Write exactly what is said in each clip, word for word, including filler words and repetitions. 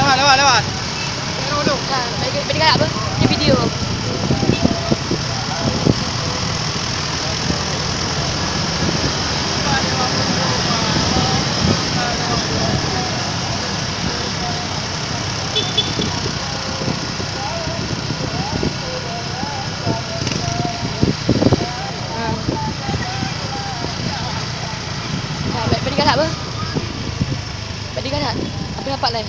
Lewat, lewat. Nah, bagi, bagi galak apa? Di video. Nah, bagi galak apa? Bagi galak. Apa dapat lain?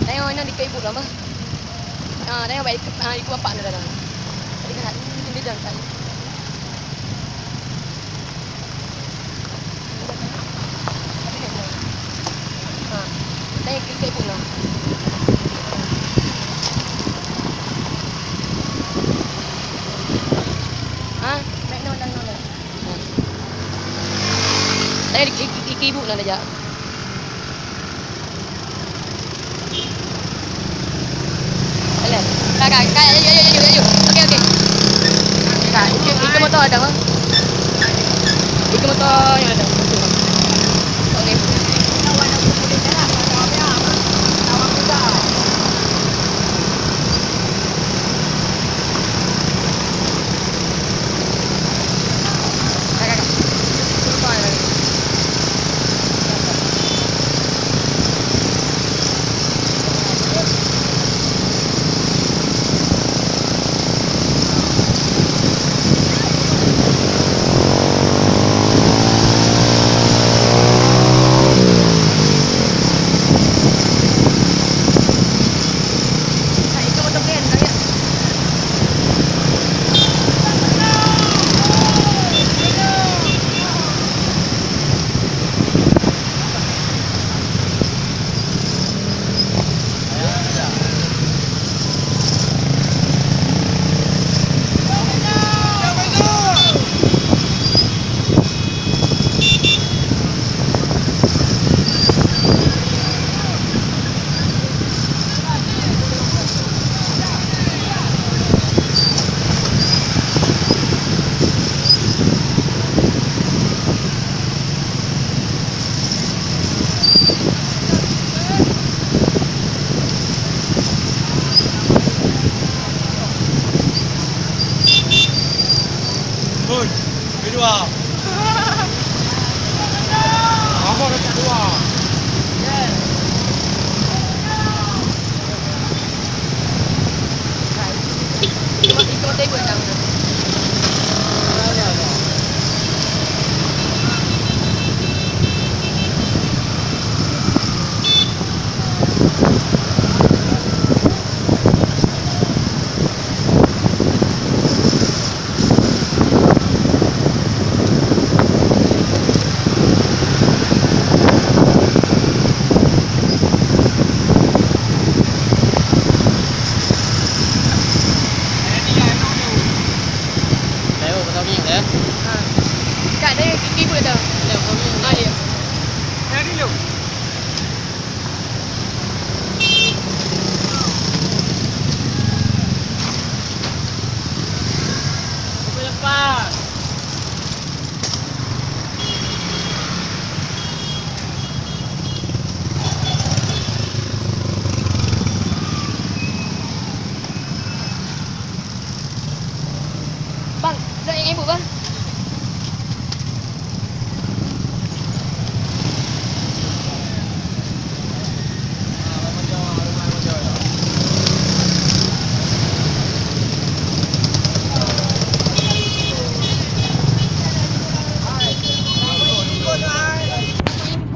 Tengok, ini dikit ibu lama. Ah, tengok baik, ah, ikut bapak ni dalam. Tadi kan ini dia dalam tadi. Ha, tanya kita ibu nah. Ha? Naik nol dan nol. Ha. Tanya iki, iki, iki ibu nah dah jak. Alah. Kak, kak, kak, ayo, ayo, ayo, ayo. Okey, okey. Kak, ikut, ikut motor ada, ha? Ikut motor yang ada. Okey. Bun, kedua. Abang dekat dua. Ayo, kata minyak dah. Ha. Kak, dia gigi pun dah. Ayo, kau minyak. Ha, ya. Jadi lu.